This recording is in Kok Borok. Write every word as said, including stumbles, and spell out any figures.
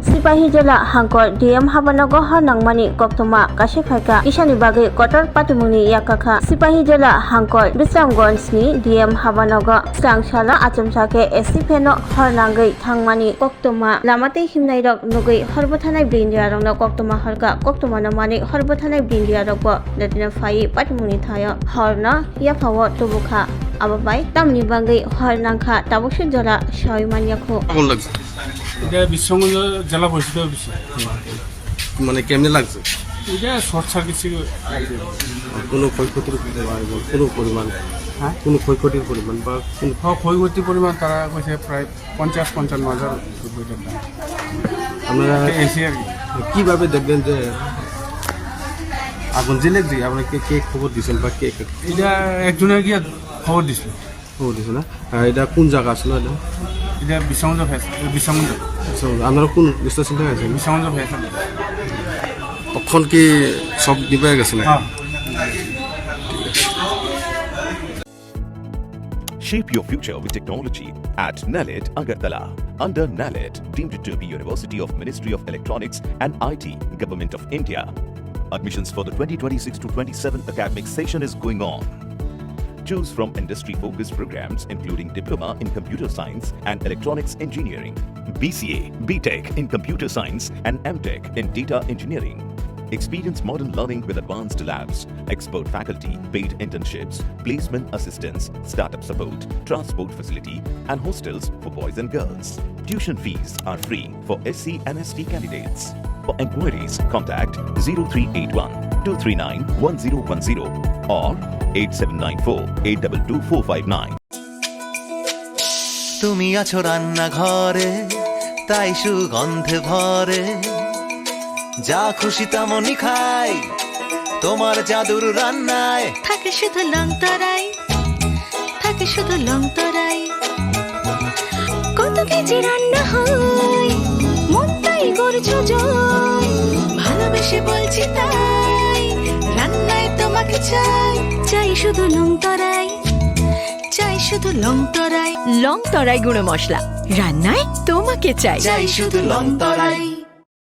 Sipahijola Hangkor D M habanogo hor nangmani koktwma kaisa phaikha, kisani bagwi kotor patimungni yakakha. Sipahijola Hangkor Bisramganjni D M habanogo swrang salo achomsa khe S C pheno hor nangwi thangmani koktwma, lama tei himnairok nugwi hor bwthanai bwrwirokno koktwma horkha. Koktwmano manwi hor bwthanai bwrwirokbo datino phaiwi patimungni thaio horno yaphao tubukha. Abo bai tamni bagwi hor nangkha, tabukse jora saui manya khu. এটা বিশ্বগঞ্জ জেলা পরিষদ অফিসে। মানে কেমনে লাগছে? এটা short circuit থেকে লাগছে। কোনো ক্ষয়ক্ষতির কোনো পরিমাণ? হ্যাঁ? কোনো ক্ষয়ক্ষতির পরিমাণ বা কোনো হ্যাঁ, ক্ষয়ক্ষতির পরিমাণ তারা কইছে প্রায় পঞ্চাশ পঞ্চান্ন হাজার রুপির দাম। আপনারা এসে আর কি। কিভাবে দেখলেন যে আগুন জ্বলে যে আপনাকে কে খবর দিয়েছেন বা কে কে এটা একজনে গিয়ে খবর দিছিল। ও, দিছে না? আর এটা কোন জায়গা আসলে এটা? এটা বিশ্বগঞ্জ ফেস, বিশ্বগঞ্জ। আচ্ছা, আপনারা কোন স্টেশন থেকে আছেন? বিশ্বগঞ্জ ফেস। তখন কি সব নিভে গেছে না? হ্যাঁ। Shape your future with technology at NALET Agartala. Under NALET, deemed to be University of Ministry of Electronics and I T, Government of India. Admissions for the twenty twenty-six to twenty-seven academic session is going on. Choose from industry-focused programs including Diploma in Computer Science and Electronics Engineering, B C A, B Tech in Computer Science and M Tech in Data Engineering. Experience modern learning with advanced labs, expert faculty, paid internships, placement assistance, startup support, transport facility, and hostels for boys and girls. Tuition fees are free for S C and S T candidates. For enquiries, contact zero three eight one two three nine one zero one zero or eight seven nine four eight double two four five nine. তুমি আছো রান্নাঘরে, তাই সুগন্ধে ভরে। যা খুশি তেমনই খাই, তোমার জাদুর রান্নায়। থাকে শুধু লং তরাই, থাকে শুধু লং তরাই। কত কেজি রান্না হয়, মনটাই করছো জয়। ভালোবেসে বলছি তাই, রান্নায় তোমাকে চাই। চাই শুধু লং তরাই, চাই শুধু লং তরাই। লং তরাই গুঁড়ো মশলা, রান্নায় তোমাকে চাই। চাই শুধু লং তরাই।